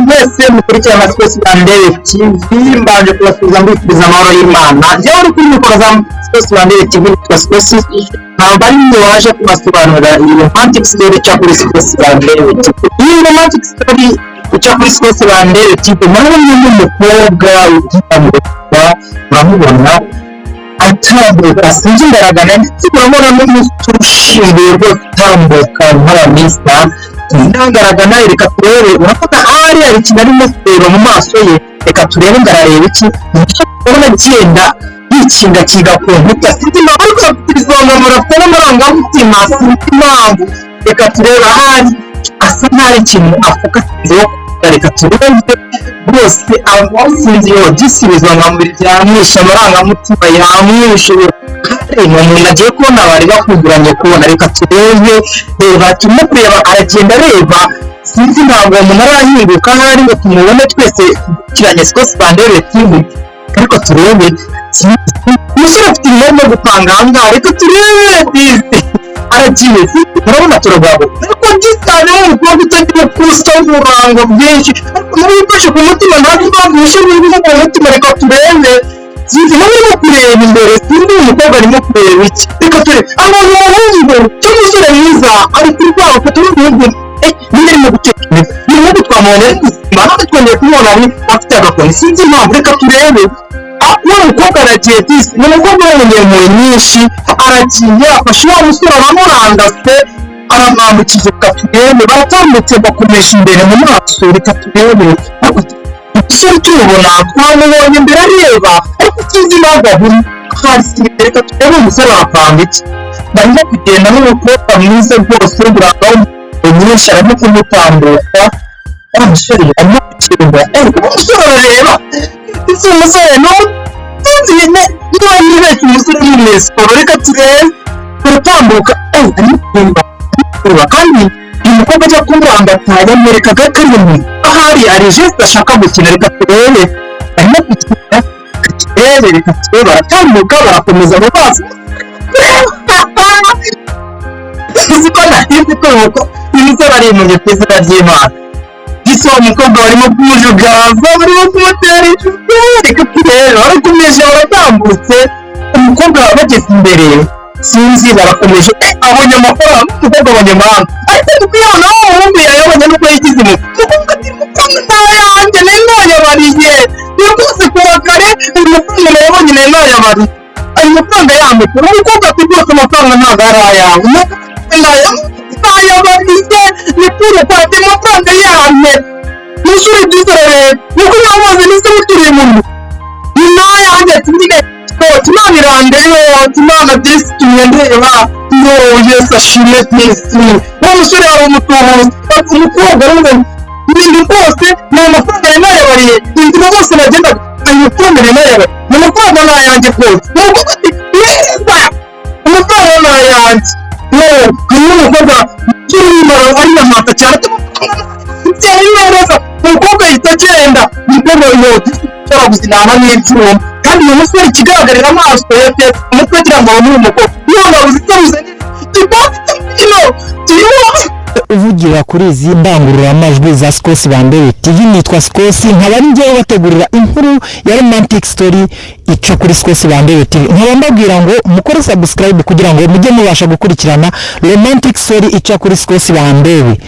Mwese mukurikirana Space Bandere TV, mbanje kubasuhuza mbifuriza amahoro y'Imana. Njyewe uri kuri mikoro za Space Bandere TV nitwa Space, ntabwo ari njye waje kubasobanurira iyi romantic story ica kuri Space Bandere TV. Iyi romantic story ica kuri Space Bandere TV, murabona n'umukobwa ugitambuka, muramubona atambuka, sinzi ngaragara, ndetse murabona n'umusore ushinguye rwose utambuka nk'abamisa ntagaragara. Reka turebe, urabona ahari hari ikintu arimo kureba mu maso ye. Reka turebe ngo arareba iki. Urabona agenda yikingakinga ku nkuta, sinzi impamvu, ariko afite ibizongamura, afite n'amarangamutima, sinzi impamvu. Reka turebe, ahari asa nk'aho ari ikintu afokasinzeho. Reka turebe rwose, sinzi yo disi, ibizongamubiri byamwishe, amarangamutima yamwishe. Hari ni umuntu agiye kubona bari bakuguranye kubona. Reka turebe, reba, turimo kureba, aragenda areba, sinzi, ntabwo uwo muntu arahinguka ahari ngo tumubone twese dukurikiranye Space Bandere TV. Ariko turebe, umusore afite ibintu arimo gupanga aha ngaha. Reka turebe, disi aragiye, murabona turagabo, ariko disi harimo umukobwa utagira ukusa w'uburango bwinshi, ariko nawe wifashe ku mutima, ntazi impamvu yishe ibintu ku mutima. Reka turebe, sinzi, arimo kureba imbere, sinzi uyu mukobwa arimo kureba iki. Reka turebe, abonye umuhungu cyangwa umusore mwiza ari kurwara afata n'umuhungu nyine arimo gutekereza. Uyu muhungu twamubonye ari muzima, none twongeye kumubona ari afite agakoni, sinzi impamvu. Reka turebe, wa mukobwa aragiye, disi ni umukobwa w'umunyempuhwe nyinshi, aragiye afashe wa musore, aramurangase, aramwambukije. Reka turebe, baratambutse, bakomeje imbere mu maso. Reka turebe, umusore tumubona, twamubonye imbere areba, ariko sinzi impamvu ahuri hasi. Reka turebe, umusore arapanga iki? Barimo kugenda n'umukobwa mwiza rwose w'uburanga w'umunyempuhwe nyinshi, arimo kumutambuka. Wa musore arimo kugenda, umusore arareba ese umusore ni umutunzi nyine, niba nibeshye umusore ni umwesiporo. Reka turebe, baratambuka, arimo kureba, arimo kureba, kandi uyu mukobwa ajya kumurangata yamwerekaga ko ari umuntu, ahari hari geste ashaka gukina. Reka turebe, arimo gukina. Reka turebe, reka turebe, baratambuka, barakomeza mu maso. Uzi ko nari ko uyu musore ari impumyi ku izina ry'Imana? Gisa uwo mukobwa barimo kumujugaza, barimo kumutera inshuti. Reka turebe, barakomeje, baratambutse, umukobwa bageze imbere, sinzi, barakomeje, abonye amafaranga, umukobwa abonye amafaranga, ariko tukabona wa muhungu yayabonye nuko yigize impuhwe. Umukobwa ati: "Amafaranga ntayanjye, nari nayabariye uyu munsi kuwa kare, ayo mafaranga nayabonye, nari nayabariye, ayo mafaranga yamukura." Umukobwa ati: "Rwose amafaranga ntabwo ari ayawe, nayabariye, ni kure kwati amafaranga yampe." Umusore byiza arareba nuko namaze nise muturiye umuntu ni nayanjye. Ati: "Nyine Imana irandeba." Ati: "Imana disi tumye ndeba." Yo, Yesu ashimwe disi, uwo musore yari umutubuzi. Ati: "Umukobwa aravuga ibintu rwose ni amafaranga nari nayabariye inzira zose nagendaga, ayo mafaranga nari nayabariye, ni amafaranga ni ayanjye rwose." Umukobwa ati: "Neza, amafaranga ni ayanjye." Yo, hanyuma umukobwa urimo arinamata cyane ati: "Neza." Umukobwa ahita agenda. Umukobwa yo ushobora guzinana n'ibyuma, kandi uyu musore ikigaragarira amaso yatetse umutwe agira ngo abone uyu mukobwa yambaye itabuze n'ikino kirimo. Uvugira kuri izi ndangururamajwi za Sikosi Bandebe TV nitwa Sikosi, nkaba ari njyewe bategurira inkuru ya romantic story ica kuri Sikosi Bandebe TV. Nkaba mbabwira ngo mukore subscribe kugira ngo mujye mubasha gukurikirana romantic story ica kuri Sikosi Bandebe.